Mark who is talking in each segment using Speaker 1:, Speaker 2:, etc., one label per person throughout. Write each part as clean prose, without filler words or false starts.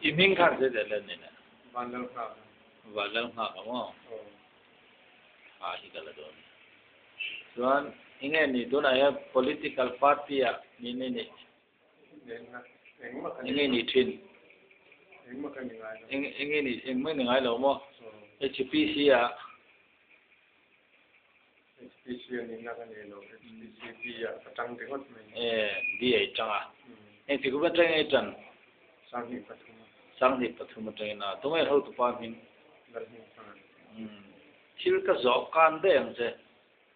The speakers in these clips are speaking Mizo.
Speaker 1: I hming khan zet leh len nena. Vanlal nghak a maw? Thla hi ka la dawn. Chuan enge ni tunah hian political party ah ni ni ni. Enge ni thin? Enge ni engmah ni ngai lo maw? HPC ah.
Speaker 2: HPC a nihna ka nei lo, HPC D ah ka tang ringawt mai.
Speaker 1: E, D ah i tang a. Engti kum atangin i tan?
Speaker 2: 2003 a.
Speaker 1: 2003 atangin a. Tunge hotupa hming?
Speaker 2: Lalhmingthanga.
Speaker 1: Umm. Thil ka zawh kan daih ang che.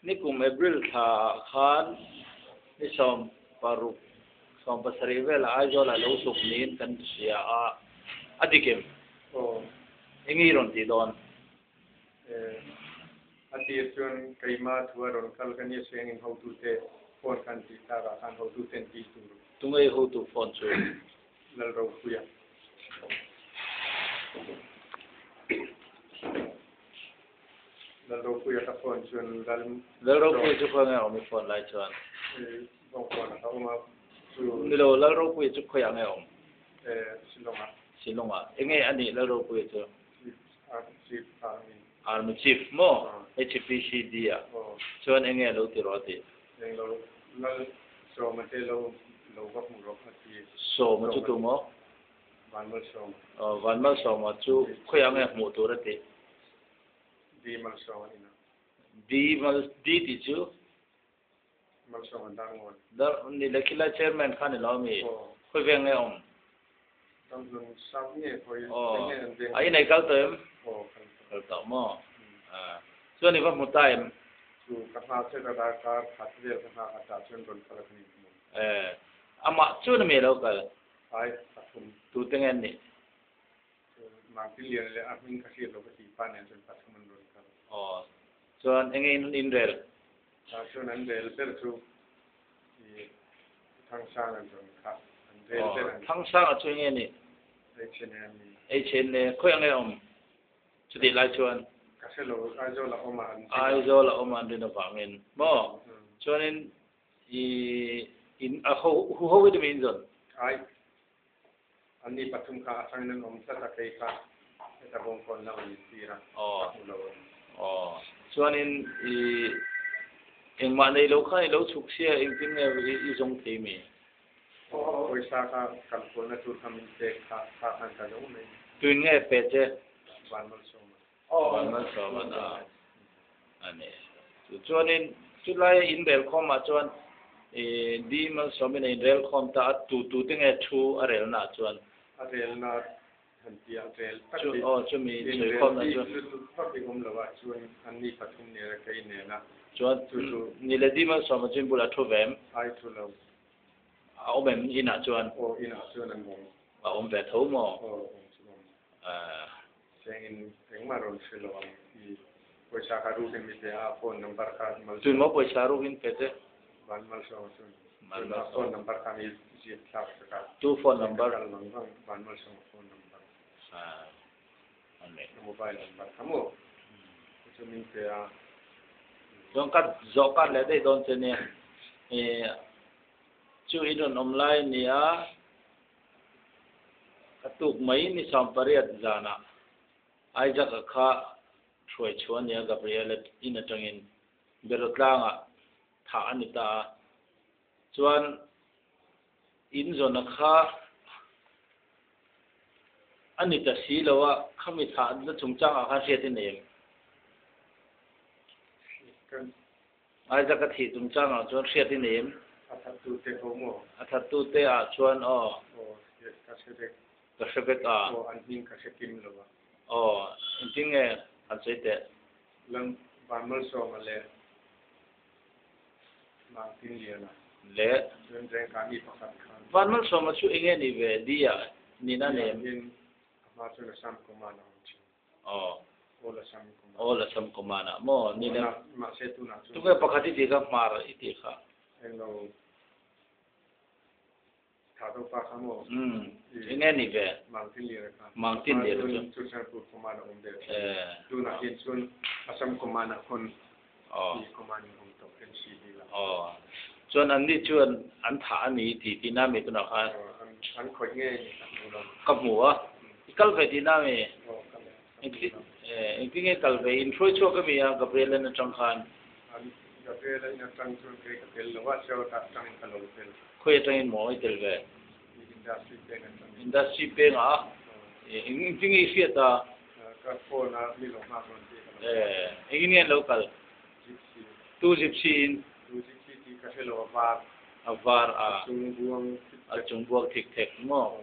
Speaker 1: Nikum April thla ah khan ni 16, 17 velah Aizawl ah lo tuk niin kan hria a. A dik em?
Speaker 2: Aw.
Speaker 1: Enge i rawn tih dawn?
Speaker 2: A tir chuan keima thu a rawn kal ka nia sengin hotute phone khan tih tlakah khan hotuten tih tur.
Speaker 1: Tunge i hotu phone chu?
Speaker 2: Lalropuia. Lalropuia ka phone chuan Lal.
Speaker 1: Lalropuia chu khawi nge awm i phone lai chuan?
Speaker 2: Bawngkawn ah ka awm a chu.
Speaker 1: Nilo, Lalropuia chu khawiah nge awm?
Speaker 2: Shillong-ah.
Speaker 1: Shillong-ah. Enge a nih Lalropuia chu?
Speaker 2: Chief Army.
Speaker 1: Army Chief maw? HPCD ah chuan enge a lo ti rawh a ti?
Speaker 2: Eng lo lal Sawma te lo lo va hmu rawh a ti.
Speaker 1: Sawma chu tu maw?
Speaker 2: Vanmalsawma.
Speaker 1: Aw Vanmalsawma chu khawiah nge hmuh tur a ti?
Speaker 2: D Malsawma inah.
Speaker 1: D Mal D tih chu?
Speaker 2: Malsawma Darngawn.
Speaker 1: Dar ni le khilai chairman kha ni lo ami?
Speaker 2: Aw.
Speaker 1: Khawi veng nge awm?
Speaker 2: Damhlun sap nge khawi
Speaker 1: Aw.
Speaker 2: eng nge an veng?
Speaker 1: A inei kal tawh em?
Speaker 2: Aw kal tawh.
Speaker 1: Kal tawh maw? Ah. Chuan i va hmu ta em?
Speaker 2: Chu ka nghak che ka darkar khat vel ka nghak a tah chuan rawn kal a ka ni hmu.
Speaker 1: Eh. Amah chuan ami alo kal?
Speaker 2: Ai, pathum.
Speaker 1: Tute nge an nih?
Speaker 2: Chu Mangtilian leh a hming ka hriat lo ka tih pa nen chuan pathum an rawn kal.
Speaker 1: Aw. Chuan enge in inrel?
Speaker 2: Tah chuan an rel ber chu i Thangsang an rawn kha. An rel ber an.
Speaker 1: Aw, Thangsanga chu enge nih?
Speaker 2: HNA an ni.
Speaker 1: HNA, khawi ang nge awm chutih lai chuan?
Speaker 2: Ka hre lo, Aizawl a awm a an rin a.
Speaker 1: Aizawl a awm a an rin avangin maw? Chuanin i in a ho hu ho hi tumi in zawn?
Speaker 2: Ai, Anni pathum kha a hrangin an awm tlat a, kei kha heta bawngkawn lamah min tir a, ka hmu lo a ni.
Speaker 1: Aw. Chuanin i engmah nei lo khan i lo chhuk sia engtin nge i zawng thei mi?
Speaker 2: Pawisa kha kalkualna tur kha min pek kha, kha khan ka zawng mai.
Speaker 1: Tuin nge pe che?
Speaker 2: Vanmalsawma.
Speaker 1: Vanmalsawma a a ni. Chuanin chulaia inrelkhawmah chuan i Di Malsawmin a inrelkhawm ta a, tu tu te nge thu a relnaah chuan?
Speaker 2: A relna han ti a, rel tak hi
Speaker 1: Aw chumi
Speaker 2: inrel bik lutuk vak hi awm lo ah chuan anni pathum nena kei nena
Speaker 1: Chuan
Speaker 2: chu chu
Speaker 1: ni le Di Malsawma chu in bulah thu ve em?
Speaker 2: Ai thu lo.
Speaker 1: A awm em inah chuan?
Speaker 2: Aw inah chuan an awm.
Speaker 1: A awm ve tho maw?
Speaker 2: Aw awm chu awm. Chengin engmah rawn hre lo ang i pawisa kha rukin mi pe a, phone number kha Malsawm.
Speaker 1: Tui maw pawisa rukin pe che?
Speaker 2: Van Malsawm chuan a phone number kha mi ziak thlak sak a.
Speaker 1: Tu phone number?
Speaker 2: Kal vang vang Van Malsawma phone number.
Speaker 1: Ah, a nei.
Speaker 2: A mobile number kha maw? Chu min pe a.
Speaker 1: Chuan ka zawh kar leh daih dawn che nia. Chu i rawn awm lai a ni a. Ka tuk mai ni 18 zanah Isaac-a kha hruai chhuah a ni a, Gabriel-a in atangin Berotlangah thah a ni ta a. Chuan in zawna kha a ni ta si lo a, khami thah na chungchangah khan hriat i nei em? Isaac-a thih chungchangah chuan hriat i nei em?
Speaker 2: A thattute ho maw?
Speaker 1: A thattute ah chuan aw.
Speaker 2: Aw, hriat ka hre vek.
Speaker 1: Ka hre vek a.
Speaker 2: Aw, an hming ka hre kim lo a.
Speaker 1: Aw, engtin nge han sawi teh?
Speaker 2: Lam Vanmalsawma leh Mangtinliana.
Speaker 1: Leh.
Speaker 2: Chuan Rengka mi pakhat khan.
Speaker 1: Vanmalsawma chu enge ni ve? Dia nina nem.
Speaker 2: Dia in a hma chuan Assam Command a awm thin.
Speaker 1: Aw.
Speaker 2: Aw la sam command.
Speaker 1: Aw la sam command ah maw ni le.
Speaker 2: Mahse tunah chuan.
Speaker 1: Tunge pakhat i tih kha hmar i tih kha.
Speaker 2: Englo tha deuh pa kha maw.
Speaker 1: Umm enge ni ve.
Speaker 2: Mangtin lir kha.
Speaker 1: Mangtin lir chu.
Speaker 2: Churchandpur command a awm ve thin. Tunah hian chuan Assam command ah khawn.
Speaker 1: Aw.
Speaker 2: Command in awm tawh NCB la.
Speaker 1: Aw. Chuan an ni chuan an thah a ni tih tihna mi tunah khan.
Speaker 2: An khawih ngei ni ka hmu lo.
Speaker 1: Ka hmu a. I kal ve tihna mi?
Speaker 2: Aw kal e.
Speaker 1: Engtin nge kal ve? In hruai chhuak ami a Gabriel in atang khan?
Speaker 2: Gabriel in atang chuan kei ka tel lo a, Sewta atangin ka lo tel.
Speaker 1: Khawi atangin maw i tel ve?
Speaker 2: Industry peng atangin.
Speaker 1: Industry peng ah? Engtin nge i hriat a?
Speaker 2: Ka phone a mi lo nghak rawn tih ka lo.
Speaker 1: Engin nge an lo kal?
Speaker 2: Gypsy.
Speaker 1: Tu gypsy in?
Speaker 2: Tu gypsy tih ka hre lo, a var.
Speaker 1: A var a.
Speaker 2: A chung buang thik
Speaker 1: thek. A chung buang thik thek maw?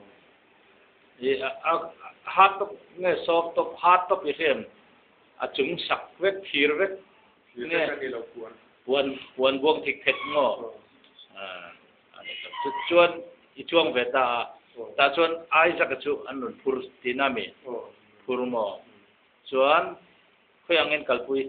Speaker 1: I a hard top nge soft top, hard top i hriam a chung sak vek, thir vek.
Speaker 2: Thir vek a ni lo puan.
Speaker 1: Puan, puan buang thik thek maw? A ni tak. Chu chuan i chuang ve ta a. Tah chuan Isaac-a chu an rawn phur tihna mi? Phur maw? Chuan khawi angin kalpui?